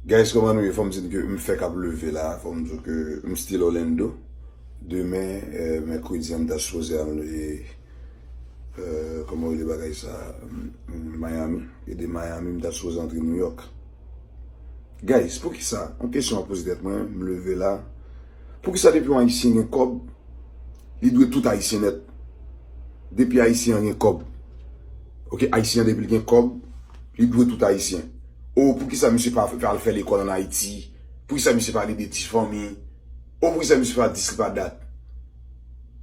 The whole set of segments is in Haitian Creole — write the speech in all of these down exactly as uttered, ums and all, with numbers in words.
Guys, kòman nou ye? Fò m di n ke m fèk ap leve la. Fò m di w ke m still Orlando. Demen, eh, mèkredi an, m ta sipoze al, eh, eh, kòman yo rele bagay sa? M, m, Miami. E de Miami, m ta sipoze antre New York. Guys, poukisa? Yon kesyon m ap poze tèt mwen, m leve la. Poukisa depi yon Ayisyen gen kòb, li dwe tout Ayisyen nèt? Depi Ayisyen an gen kòb. Ok, Ayisyen an depi l gen kòb, li dwe tout Ayisyen. O, poukisa misye pa fè, al fè lekòl ann Ayiti? Poukisa misye pa ede ti fanmi? O, poukisa misye pa di s li pa dat?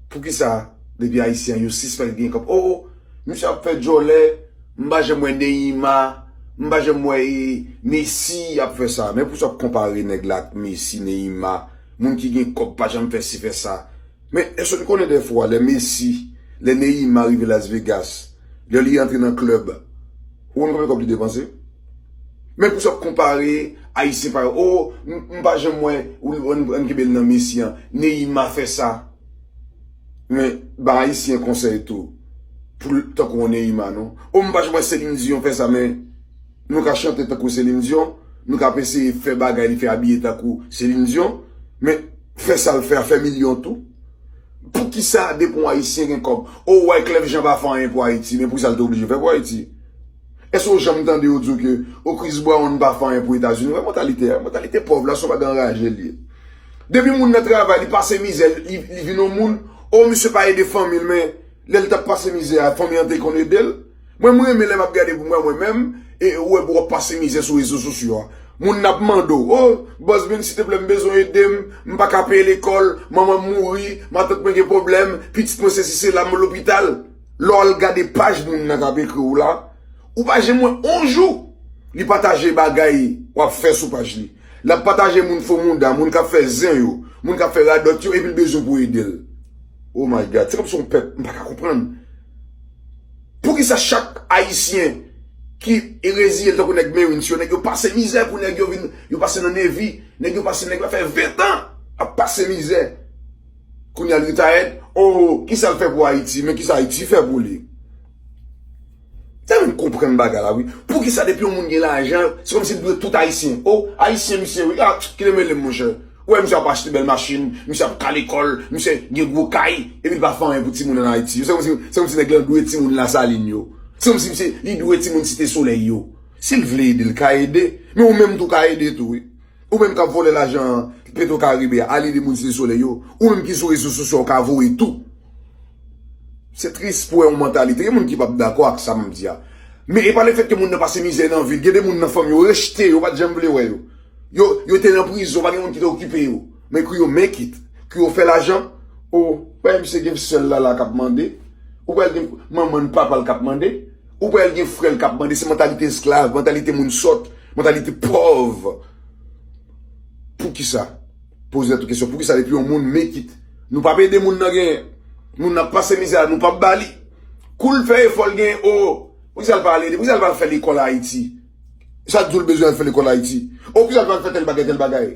Poukisa depi Ayisyen yo sispèk gen kòb? O, misye ap fè djòlè, m pa janm wè Neymar, m pa janm wè, e, Messi ap fè sa. Men poukisa w ap konpare nèg la ak Messi, Neymar, moun ki gen kòb pa janm fè si fè sa? Men èske nou konnen dèfwa lè Messi, lè Neymar rive Las Vegas, lè li antre nan klèb, ou konn konbyen kòb li depanse? Men poukisa w ap konpare Ayisyen pa yo? O, m, m pa janm wè, ou, ann, ann kenbe l nan Messi an, Neymar fè sa. Men, ba Ayisyen konsèy tou, pou l tankou yon Neymar, non. O, m pa janm wè Celine Dion fè sa, men nou ka chante tankou Celine Dion, nou ka ap eseye fè bagay li, fè abiye tankou Celine Dion, men fè sa l fè a, fè milyon tou. Poukisa depi yon Ayisyen gen kòb? O, Wyclef Jean pa fè anyen pou Ayiti, men poukisa l te oblije fè pou Ayiti? Èske w janm tande yo di w ke, o, Chris Brown pa fè anyen pou Etazini? Wè mantalite a, mantalite pòv la, se yon bagay anraje l ye. Depi moun nan travay, li pase mizè, li, li vin yon moun, o, misye pa ede fanmi l, men lè l t ap pase mizè a, fanmi an te konn ede l. Mwen, m renmen lè m ap gade pou mwen, mwen menm, e ou wè pou w ap pase mizè sou rezo sosyo a. Moun nan ap mande w, o, Bòs Ben, silteplè, m bezwen ede m, m pa ka peye lekòl, manman m mouri, matant mwen gen pwoblèm, pitit mwen sesi sela, m lopital. Lè w al gade paj moun nan k ap ekri w la, ou pa janm wè on jou li pataje bagay w ap fè sou paj li. L ap pataje moun fo mouda, moun k ap fè zen yo, moun k ap fè radòt yo, epi l bezwen pou ede l. Oh my God, se kòmsi yon pèp, m pa ka konprann. Poukisa chak Ayisyen ki reziye l tankou nèg Marines yo, nèg yo pase mizè pou nèg yo vin, yo pase nan Navy, nèg yo pase, nèg yo fè ven tan ap pase mizè. Kounye a l retired, oh, kisa l fè pou Ayiti, men kisa Ayiti fè pou li? Sa vin konprann bagay la, wi. Poukisa depi yon moun gen lajan, se kòmsi l dwe tout Ayisyen. Oh, Ayisyen misye, wi. Ah, kite mele m, monchè. Ou wè misye ap achte bèl machin, misye ap ka lekòl, misye gen gwo kay, epi l pa fè anyen pou timoun ann Ayiti. Se kòmsi, se kòmsi nèg lan dwe timoun Lasalin yo. Se kòmsi misye, li dwe timoun Site Solèy yo. Si l vle ede, l ka ede. Men ou menm tou ka ede tou, wi. Ou menm k ap vòlè lajan Petro Caribe a, al ede moun Site Solèy yo. Ou menm ki sou rezo sosyo, ou ka voye tou. Se tris pou wè yon mantalite. Gen moun ki p ap dakò ak sa m di a. Men e pa lefètke moun nan pase mizè nan vi l. Gen de moun nan fanmi yo rejte yo, pa t janm vle wè yo. Yo, yo te nan prizon, pa gen moun ki te okipe yo. Men kou yo make it, kou yo fè lajan, o, wè misye gen sè l la la k ap mande. Ou wè l gen manman l, papa l k ap mande. Ou wè l gen frè l k ap mande. Se mantalite esklav, mantalite moun sòt, mantalite pòv. Poukisa? Poze tèt ou kesyon, poukisa depi yon moun make it, nou p ap ede moun nan genyen? Moun nan ap pase mizè a, nou p ap ba li. Kou l fè efò l genyen, o, poukisa l pa al ede? Poukisa l pa al fè lekòl Ayiti? Sa k di w l bezwen al fè lekòl Ayiti? O, poukisa l pa al fè tèl bagay, tèl bagay?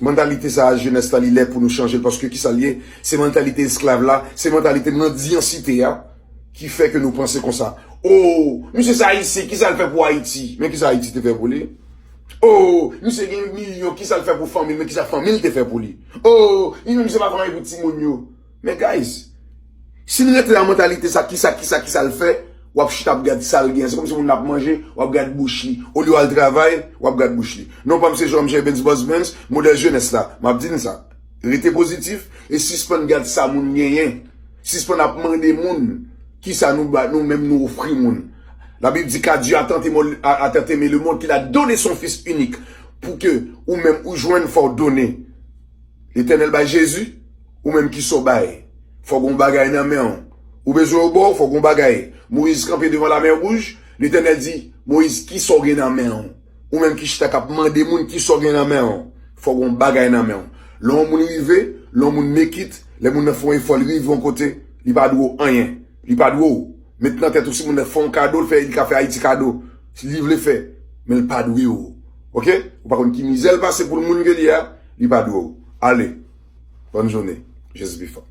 Mantalite sa a, jenès la, li lè pou nou chanje l, paske kisa l ye? Se mantalite esklav la, se mantalite mandyansite a ki fè ke nou panse konsa. O, misye se Ayisyen, kisa l fè pou Ayiti? Men kisa Ayiti te fè pou li? O, misye gen milyon, kisa l fè pou fanmi l? Men kisa fanmi l te fè pou li? O, li menm misye pa fè anyen pou timoun yo. Men guys, si n rete nan mantalite sa, kisa, kisa, kisa l fè, w ap chita ap gad sa l gen. Se kòmsi moun nan ap manje, w ap gad bouch li. Olye w al travay, w ap gad bouch li. Non pa m se Jean Michel Benz Boss Benz, modèl jenès la. M ap di n sa. Rete pozitif e sispann gad sa moun genyen. Sispann ap mande moun kisa nou ba, nou menm nou ofri moun. Labib di, car Dieu a tant aimé, a, a tant aimé le monde qu'il a donné son Fils unique, pou ke ou menm ou jwenn, fò w done. Letènèl bay Jezi, ou menm kisa w bay? Fò gon bagay nan men w. Ou bezwen yo ba w, fò gon bagay. Moyiz kanpe devan lamè wouj, Letènèl di, Moyiz, kisa w gen nan men w? Ou menm ki chita k ap mande moun kisa w gen nan men w, fò gon bagay nan men w. Lè yon moun rive, lè yon moun make it, lè moun nan fè yon efò, li rive yon kote, li pa dwe w anyen. Li pa dwe w. Met nan tèt ou, si moun nan fè yon kado, l fè, li ka fè Ayiti kado. Si li vle fè, men l pa dwe w. Oke? Ou pa konn ki mizè l pase pou l moun ke li a, li pa dwe w. Ale. Bòn jounen. Jezi pi fò.